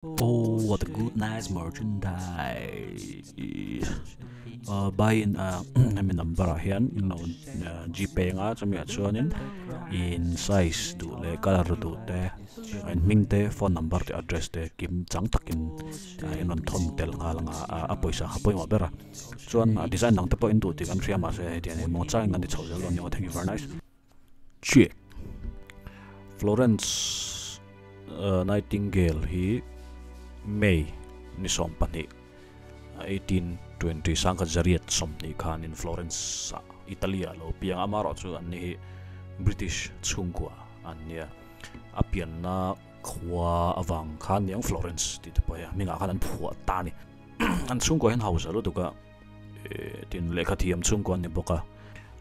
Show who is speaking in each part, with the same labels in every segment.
Speaker 1: Oh what a good nice merchandise uh buy in uh hemi number ah hian in lo gpay anga chumi ah chuanin in size duh leh colour duh te a in hming te phone number te address te kim chang takin in rawn thawn tel nghal anga a pawisa kha pawimawh ber a chuan a design dang te pawh in duh tih kan hria mahse hetiang hi maw changin kan ti chho zel dawn nia aw thank you very nice. Chiah. Florence Nightingale hi May ni 20, 1820 1920 khanin Florence ah Italy ah lo piang a, amaherawh chu anni hi British chhungkua an nia. A pianna khua avang khan niang Florence tih te pawh hi a hmingah khan an phuah ta a ni. An chhungkua hian hausa lutuk a. Tin, lehkha thiam chhungkua an ni bawk a.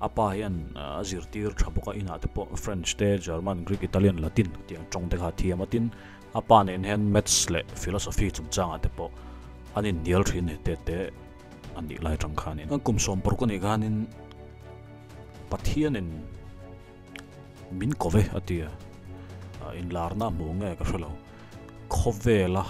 Speaker 1: A pa hian a zirtir tha bawk a, inah te pawh French te, German, Greek, Italian, Latin tih ang tawng te kha a thiam a. Tin, a pa nen hian Maths leh Philosophy chungchangah te pawh an inhnial thin ni te te a nih lai atang khanin. Kum 60 a nih khanin Pathianin min ko ve a ti a, inlarna a hmuh nge ka hre lo. Khawvela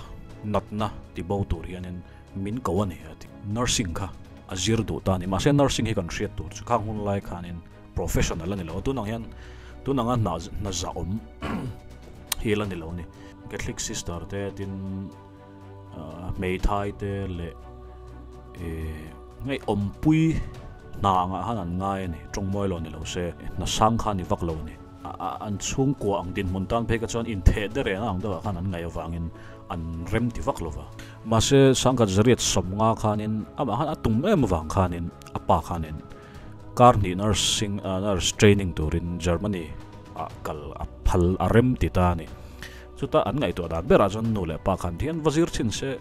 Speaker 1: natna ti bo tur hianin min ko a ni a ti. Nursing kha a zir duh ta a ni. Mahse nursing hi kan hriat tur chu khang hun lai khanin professional a ni lo a, tunang hian tun anga hna hna zahawm hi la ni lo a ni. Catholic sister te tin hmeithai te leh ngei awmpui hna angah khan an ngai a ni. Tawngmawi lo ni lo se hna sang kha a ni vak lo a ni. An chhungkua ang dinhmun tan phei kha chuan intheh der eng ang deuhah khan an ngaih avangin an rem ti vak lo va. Mahse, sangkhat zariat 50 khanin amah khan a tum em avang khanin a pa khanin kar hnih nursing nurse training turin Germany ah kal a phal a rem ti ta a ni. Chuta an ngaihtuah dan berah chuan nu leh pa khan thian va zir chhin se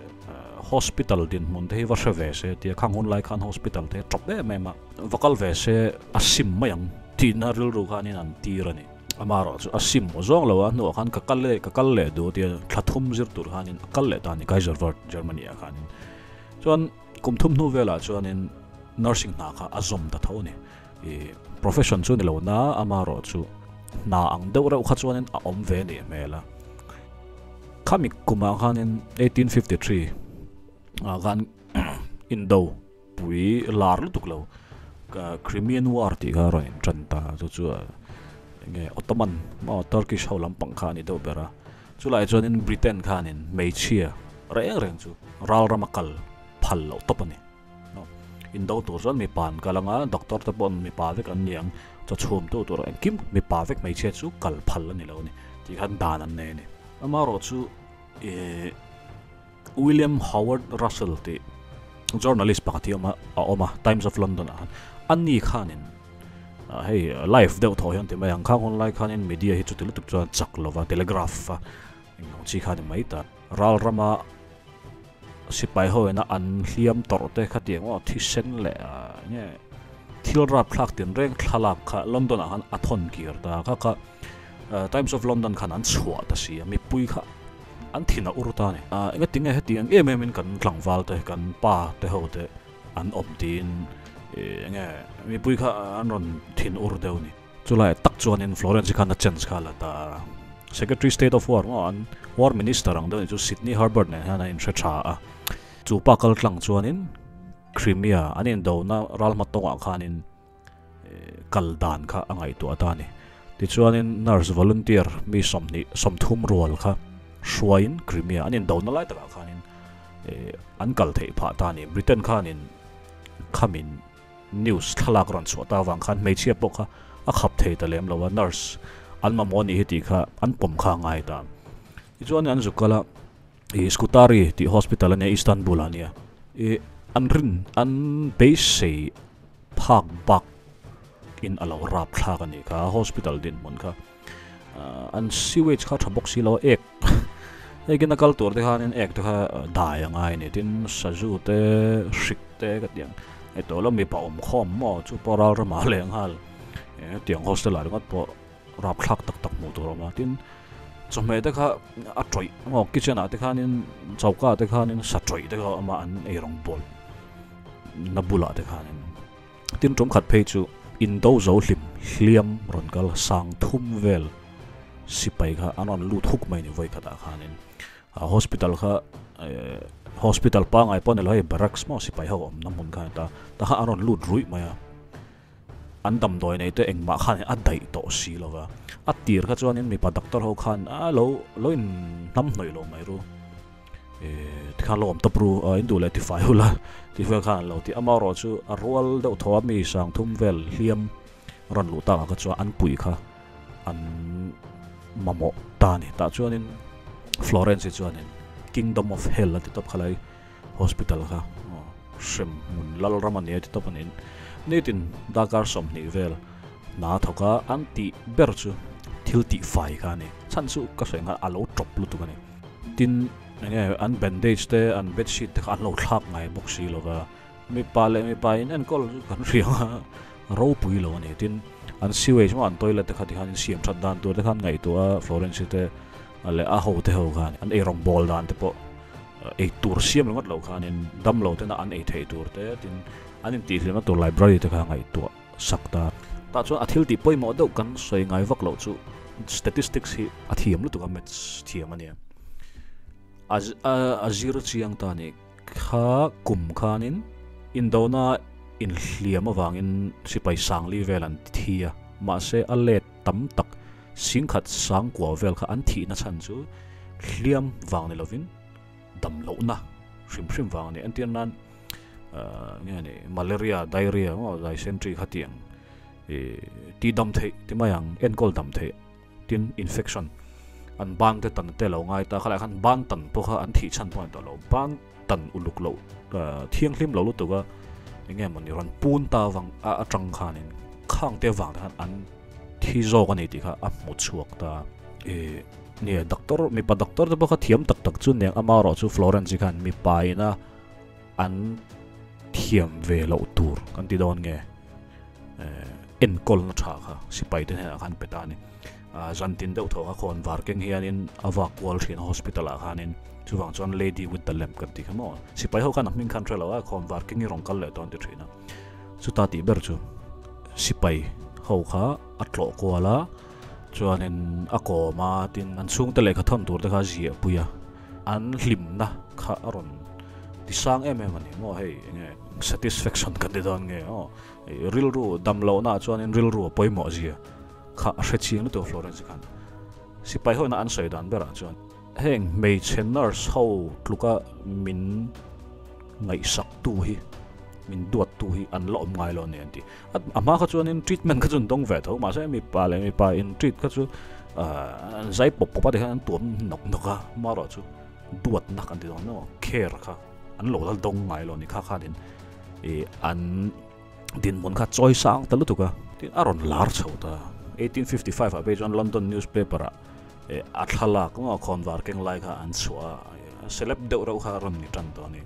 Speaker 1: hospital dinhmun te hi va hre ve se tia khang hun lai khan hospital te tawp em em a va kal ve se a sim mai ang tihna rilru khanin an tir a ni. Amaherawh chu a sim aw zawng lo a hnuah khan ka kal leh ka kal leh duh tia thla thum zir tur khanin a kal leh ta a ni Kaiserwerth Germany ah khanin chuan kum thum hnu velah chuanin nursing hna kha a zawm ta tho a ni. I profession chu ni lo na amaherawh chu hna ang deuh reuh kha chuanin a awm ve nih hmel a. Khami kumah khanin 1853 ah khan indo pui lar lutuk lo Crimean War tih kha a rawn intan ta chu chu enge Ottoman maw Turkish ho lampang kha a ni deuh ber a. Chulai chuanin Britain khanin hmeichhia reng reng chu ral rama kal phal loh tawp a ni. Indo tur chuan mipa an kal anga doctor te pawh mipa vek an ni ang chaw chhum tu tur engkim mipa vek hmeichhia chu kal phal a ni lo a ni tih khan dan an nei a ni. Amaherawh chu ih William Howard Russell tih journalist pakhat hi a awm a a awm a Times of London ah khan ani khanin hei live deuh thaw hian ti mai ang khang hun lai khanin media hi chuti lutuk chuan chak lova telegraph a englo chi kha a ni mai ta ral rama Sipai ho ina an hliam tawrh te kha tiang aw thisen leh nge thil rap thlak tin reng thlalak kha London ah khan a thawn kir ta kha kha Times of London khan an chhuah ta si a mipui kha an thin a ur ta a ni. Engatinge hetiang em em in kan tlangval te kan pa te ho te an awm tiin enge mipui kha an rawn thin ur deuh a ni. Chulai tak chuanin Florence khan a chance kha a la ta a. Secretary State of War maw an War Minister ang deuh ni chu Sidney Herbert nen hian an inhre tha a. Chu pa kal tlang chuanin Crimea an indona ral hma tawngah khanin kal dan kha a ngaihtuah ta a ni. Tichuanin nurse volunteer mi 20 30 rual kha hruaiin Crimea an indona lai takah khanin an kal theih phah ta a ni. Britain khanin khamin News thlalak rawn chhuah ta avang khan hmeichhia pawh kha a khap thei ta lem lo a, nurse an mamawh anih hi tih kha an pawm kha a ngai ta. Tichuan an zuk kal a, ih Scutari tih hospital ania Istanbul ah ania, ih an rin an beisei phak bak in a lo rap thlak anih kha hospital dinhmun kha. An sewage kha tha bawk si lo a, ek ekin a kal tur te khanin ek te kha dai a ngai a ni tin sazu te hrik te ka ti ang hei tawh lo mipa awm khawm maw chu pawh ral ramah leh nghal tiang hostel ah ringawt pawh rapthlak tak tak hmuh tur a awm a tin chawhmeh te kha a tawih maw kitchen ah te khanin choka ah te khanin sa tawih te kha a awm a an eirawng bawl na bulah te khanin. Tin tum khat phei chu indo zo hlim hliam rawn kal sang thum vel sipai kha an rawn lut huk mai ni vawi khatah khanin. Hospital kha hospital pangai pawh ni lo hei barracks maw sipai ho awmna hmun kha a ni ta ta kha a rawn lut ruih mai a an damdawi nei te engmah khan a daih tawh si lo va a tir kha chuanin mipa doctor ho khan a lo lo in hnam hnawih lo mai ru tikhan lo awm tawp ru in duh leh tifai hula tih vel khan an lo ti amaherawh chu a rual deuh thaw a mi sang thum vel hliam rawn luh takah kha chuan an pui kha an mamawh ta a ni. Tah chuanin Florence hi chuanin Kingdom of Hell a ti tawp kha lai hospital kha hrem hmun lal ram a ni a ti tawp a niin nitin darkar 20 vel hna thawk a an tih ber chu thil tih fai kha a ni. Chhan chu ka sawi ang khan a lo tawp lutuk a ni. Tin enge an bandage te an bedsheet te kha an lo thlak ngai bawk si lova Mipa leh mipa in enkawl chu kan hria a, ropui lo a ni. Tin, an sewage maw an toilet te kha tikhan in siam that dan tur te khan ngaihtuah a, Florence te leh a ho te ho khan an eirawng bawl dan te pawh ei tur siam ringawt loh khanin dam lo tena an ei theih tur te, tin an intihhlimna tur library te kha ngaihtuah sak ta. Tah chuan a thil tih pawimawh deuh kan sawi ngai vak loh chu statistics hi a thiam lutuk a, maths thiam a nia. A zir chiang ta a ni. Kha kum khanin indona inhliam avangin sipai sangli vel an thi a, mahse a let tam tak singkhat sangkua vel kha an thihna chhan chu hliam vang ni lovin dam lohna hrim hrim vang a ni. Entir nan nge ni malaria, diarrhea maw dysentery kha tiang ti dam theih ti mai ang enkawl dam theih. Tin, infection an ban te tan te lo ngai ta, khalai khan ban tan pawh kha an thih chhan pawh a ni tawh lo, ban tan uluk loh thianghlim lo lutuk a eng nge mawni rawn pun ta avang a atang khanin khang te avang te khan an thi zawk a ni tih kha a hmu chhuak ta. Ih nia doctor mipa doctor te pawh kha thiam tak tak chu aniang amaherawh chu Florence hi khan mipa ina an thiam ve loh tur kan ti dawn nge. Enkawlna tha kha sipai te hnenah khan pe ta a ni. Zantin deuh thaw kha khawn var keng hianin a vak kual thin a hospital ah khanin chuvang chuan lady with the lamp kan tih kha maw. Sipai ho khan a hming khan hre lo a khawn var keng hi rawn kal leh dawn ti thin a. Chuta tih ber chu sipai ho kha a tlawh kual a chuanin a kawm a tin an chhungte lehkha thawn tur te kha a ziah pui a an hlimna kha a rawn ti sang em em a ni maw hei enge satisfaction kan ti dawn nge aw. Rilru dam lohnaah chuanin rilru a pawimawh zia kha a hre chiang lutuk Florence khan. Sipai hoina an sawi dan berah chuan heng hmeichhe nurse ho tluka min ngaihsak tu hi, min duat tu hi an la awm ngai lo a ni an ti. A hma kha chuanin treatment kha chu an dawng ve tho mahse mipa leh mipa in treat kha chu an zai pawp pawp a tikhan an tuam nawk nawk a, amaherawh chu duatna kan ti dawn maw care kha an lo la dawng ngai lo a ni kha khanin. Ih an dinhmun kha chawi sang ta lutuk a, tin a rawn lar chho ta. 1855 ah phei chuan London newspaper ah eh a thlalak maw khawnvar keng lai kha an chhuah a, celeb deuh reuh kha a rawn ni tan tawh a ni.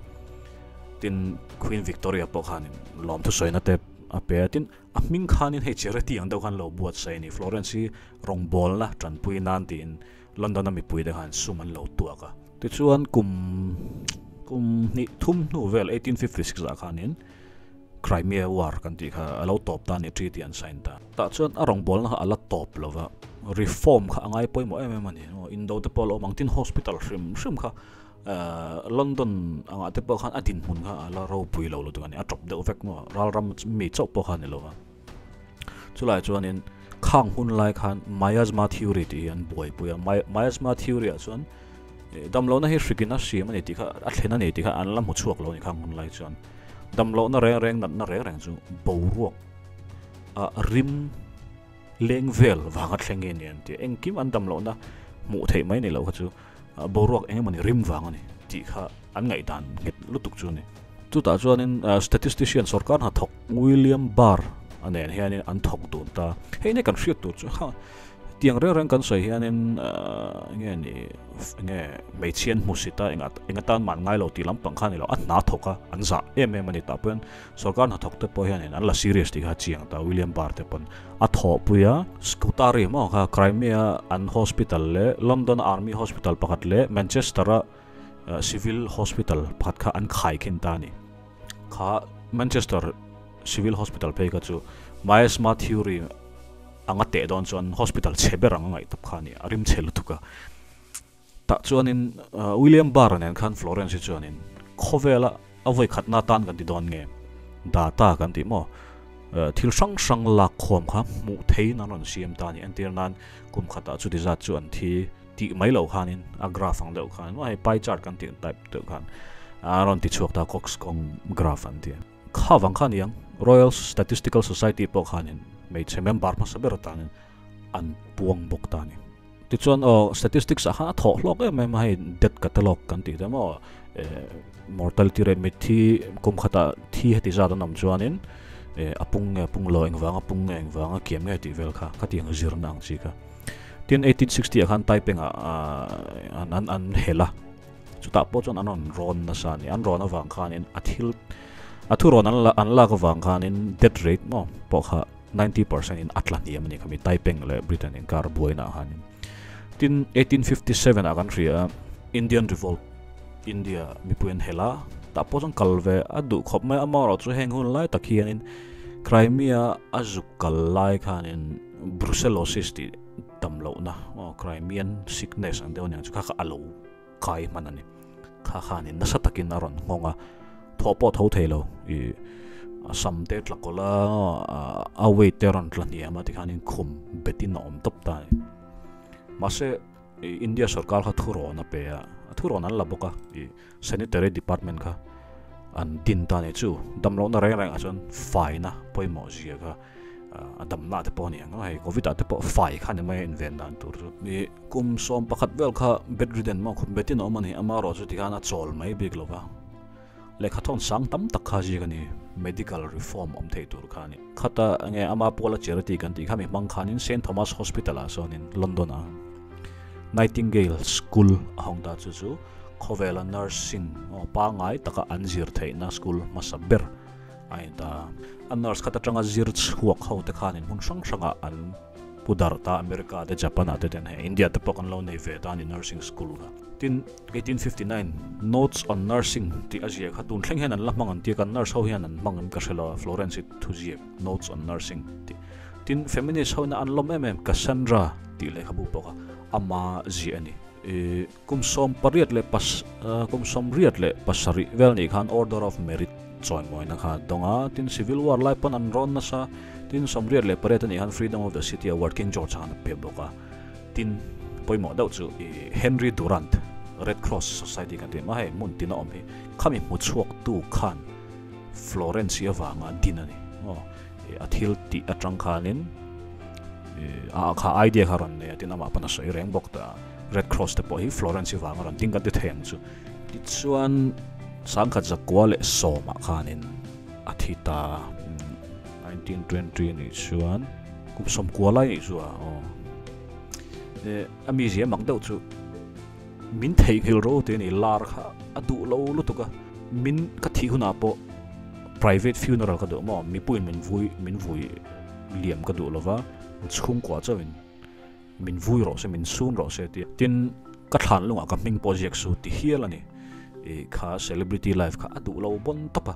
Speaker 1: Tin Queen Victoria pawh khanin lawmthu sawina te a pe a, tin a hming khanin hei charity ang deuh khan lo buatsaih a ni, Florence hi rawngbawlna tanpui nan tiin London a mipui te khan sum an lo tuak a. Tichuan kum kum hnih thum hnu vel 1856 ah khanin Crimea War kan tih kha a lo tawp ta a ni, treaty an sign ta. Tah chuan a rawngbawlna kha a la tawp lo va, reform kha a ngai pawimawh em em a ni. Indo te pawh a lo awm ang, tin hospital hrim hrim kha London angah te pawh khan a dinhmun kha a la ropui lo lutuk a ni, a tawp deuh vek maw, ralram mi chauh pawh kha a ni lo va. Chulai chuanin khang hun lai khan miasma theory tih hi an buaipui a, miasma theory ah chuan damlohna hi hrikin a siam a ni tih kha a thlen a ni tih kha an la hmu chhuak lo a ni khang hun lai chuan. Damlohna reng reng natna reng reng chu boruak a rim leng vel vanga thleng nge ni an ti a, engkim an damlohna hmuh theih mai ni loh kha chu boruak eng emawni rim vang a ni tih kha an ngaihdan nghet lutuk chu a ni. Chutah chuanin statistician sorkar hnathawk William Barr a nen hianin an thawk dun ta. Hei nia kan hriat tur chu ha tiang reng reng kan sawi hianin nge ni nge hmeichhia an hmusit a eng atan mah an ngai lo tih lampang kha a ni lo a hna thawk a an zah em em a ni tah pawhin sorkar hnathawk te pawh hianin an la serious tih kha a chiang ta William Barr te pawn a thawhpui a. Scutari maw kha Crimea an hospital leh London Army Hospital pakhat leh Manchester a Civil Hospital pakhat kha an khai khin ta a ni. Kha Manchester Civil Hospital phei kha chu miasma theory anga teh dawn chuan hospital chhe ber anga ngaih tawp kha a ni, a rim chhe lutuk a. Tah chuanin William Barr-a nen khan Florence hi chuanin khawvela a vawi khatna atan kan ti dawn nge? Data kan tih maw? Thil hrang hrang lak khawm kha hmuh theiin an rawn siam ta a ni. Entir nan kum khatah chuti zat chu an thi tih mai loh khanin a graph ang deuh khan maw hei pie chart kan tih type deuh khan a rawn ti chhuak ta Coxcomb graph an ti. Kha vang kha aniang Royal Statistical Society pawh khanin hmeichhe member hmasa ber atanin an puang bawk ta a ni. Tichuan aw statistics ah khan a thawh hlawk em em a hei death catalog kan tih te maw eh mortality rate mitthi kum khatah thi heti zat an awm chuanin eh a pung nge pung lo engvang a pung nge engvang a kiam nge tih vel kha khatiang zirna ang chi kha. Tin 1860 ah khan Taiping ah an an an hel a chutah pawh chuan an rawn rawn nasa a ni an rawn avang khanin a thil a thurawn an an lak avang khanin death rate maw pawh kha 90% in a tla hniam a ni khami Taiping leh Britain inkar buaina ah khanin. Tin 1857 ah kan hria a Indian Revolt India mipui an hel a tah pawh chuan kal ve a duh khawp mai amaherawh chu heng hun lai tak hianin Crimea a zuk kal lai khanin Brucellosis tih dam lohna aw Crimean sickness ang deuh aniang chu kha kha a lo kai hman a ni. Kha khanin nasa takin a rawn nghawng a, thawh pawh tho thei lo ih a sam te tla kawlh a, a weight te a rawn tla hniam a tikhanin khum betin a awm tawp ta a ni. Mahse ih India sorkar kha thurawn a pe a, a thurawn an la bawk a ih sanitary department kha an din ta a ni chu damlohna reng rengah chuan faina pawimawh zia kha a damna te pawh a ni ang a hei covid ah te pawh fai kha ni mai a inven dan tur chu ih kum 11 vel kha bedridden maw khum betin a awm a ni amaherawh chu tikhan a chawl mai bik lo va lehkha thawn sang tam tak kha ziak a ni medical reform awm thei tur kha a ni khata enge ama puala charity kan tih kha mi hmang khanin Saint Thomas Hospital ah sawnin London ah Nightingale School a hawng ta chu chu khawvela nursing aw pangai taka an zir theihna school hmasa ber A in ta. A nurse khat atanga zir chhuak ho te khanin hmun hrang hrangah an pu darh ta, America te Japan ah te ten hei India te pawh kan lo nei ve ta a ni nursing school kha. Tin, 1859, Notes on Nursing tih a ziah kha tun thleng hian an la hmang an tia kan nurse ho hian an hmang em ka hre lo a, Florence i thu ziak Notes on Nursing tih. Tin, feminist ho ina an lawm em em Cassandra tih lehkhabu pawh kha ama ziah a ni. Ih. Kum 18 leh pas kum 87 vel nih khan Order of Merit chawimawina kha a dawng a, tin Civil War lai pawn an rawn nasa, tin 88 a nih khan Freedom of the City Award King George khan a pe bawk a, tin pawimawh deuh chu i Henry Durant Red Cross Society kan tih mai hei hmun tin a awm hi khami hmu chhuak tu khan Florence-i avanga din a ni maw a thil tih atang khanin a kha idea kha rawn nei a tin amah pawn a sawi reng bawk ta. Red Cross te pawh hi Florence i vanga rawn ding kan ti thei ang chu. Tichuan 1910 ah khanin a thi ta 1920 nih chuan kum 90 lai nih chu a aw. E a mizia mak deuh chu min theihnghilh ro te ni lar kha a duh lo lutuk a min ka thih hunah pawh private funeral ka duh maw mipuiin min vui min vui liam ka duh lova chhungkua chauhin Min vui rawh se, min sun rawh se tia. Tin, ka thlan lungah ka hming pawh ziak su ti hial a ni. I kha celebrity life kha a duh lo bawn tawp a.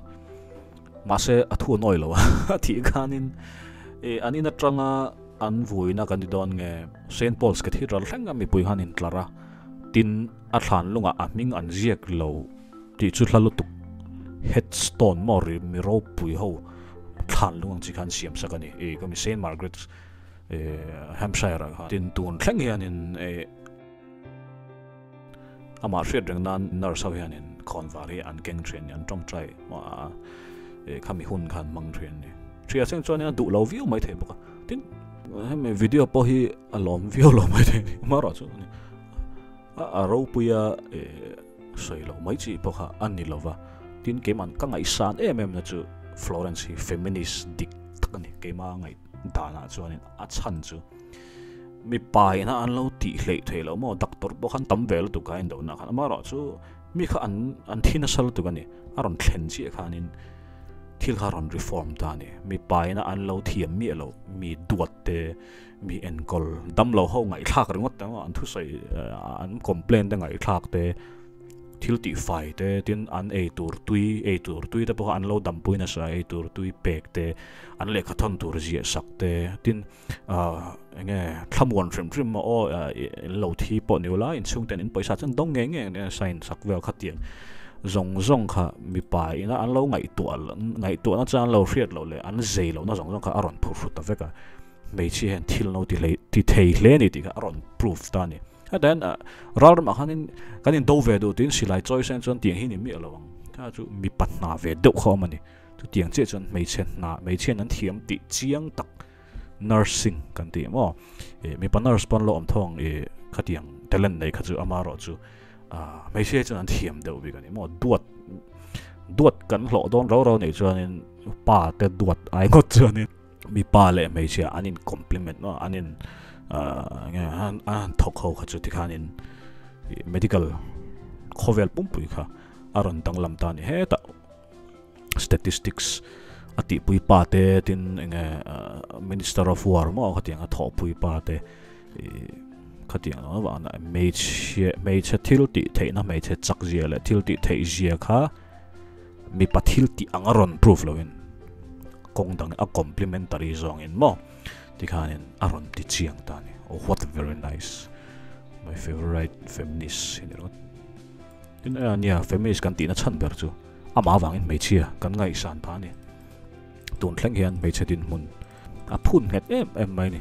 Speaker 1: Mahse, a thu a nawi lo a. A thih khanin i an in atanga an vuina kan ti dawn nge Saint Paul's Cathedral thleng a mipui khan intlar a. Tin, a thlan lungah a hming an ziak lo tih chu hla lutuk headstone maw ri mi ropui ho thlan lung ang chi khan siam sak a ni. I ka mi Saint Margaret's Hampshire ah khan tin tun thleng hianin amah hriat reng nan nurse ho hianin khawnvar hi an keng thin an tawngtai a khami hun khan hmang thin ni thria cheng chuan a duh lo viau mai thei bawk a tin hemi video pawh hi a lawm viau lo mai thei ni amaherawh chu a ropuia sawi lo mai chi pawh kha a ni lova tin keimah ka ngaihsan em em na chu Florence hi feminist dik tak a ni keimah ngaih danah chuanin a chhan chu mipa ina an lo tih hleih thei lo maw doctor pawh khan tam ve lutuk a indo na khan amaherawh chu mi kha an an thi nasa lutuk a ni a rawn thlen chiah khanin thil kha rawn reform ta a ni mipa ina an lo thiam miah lo mi duat te mi enkawl damlo ho ngaihthlak ringawt te an thusawi an complain te ngaihthlak te. Thil tih fai te, tin an ei tur tui, ei tur tui te pawh kha an lo dampui nasa, ei tur tui pek te, an lehkha thawn tur ziah sak te, tin ah eng nge thlamuan hrim hrim maw aw in lo thi pawh ni ula inchhung ten in pawisa chuan dawng ngei ngei ang sign sak vel kha tiang zawng zawng kha mipa ina an lo ngaihtuah ngaihtuahna chuan an lo hriat loh leh an zei lohna zawng zawng kha a rawn phurh hrut ta vek a, hmeichhia hian thil no ti hlei ti thei hle a ni tih kha a rawn proof ta a ni. Heta hian ral ramah khanin kan indo ve duh tiin silai chawi sen chuan tiang hi ni miah lo ang kha chu mipa hna ve deuh kha awm a ni. Chutiang chiah chuan hmeichhe hna hmeichhiain an thiam tih chiang tak nursing kan tih maw ih mipa nurse pawn lo awm tho ang ih khatiang talent nei kha chu amaherawh chu ah hmeichhia hi chuan an thiam deuh bik a ni maw duat duat kan hlawh dawn rau rau neih chuanin pa te duat ai ngawt chuanin mipa leh hmeichhia an in compliment maw an in ah enge an han thawk ho kha chu tikhanin ih medical khawvel pumpui kha a rawn danglam ta a ni hetah. Statistics a tihpui pa te tin enge Minister of War maw khatiang a thawhpui pa te ih khatiang ang avang a hmeichhe hmeichhe thil tih theihna hmeichhe chak zia leh thil tih theih zia kha mipa thil tih ang a rawn proof lo in kawng dang a complimentary zawng in maw tikhanin a rawn ti chiang ta a ni oh what very nice my favorite feminist hi ni ringawt. Tin nia feminist kan tihna chhan ber chu amah avangin hmeichhia kan ngaihsan phah a ni. Tun thleng hian hmeichhe dinhmun a phun nghet em em mai a ni.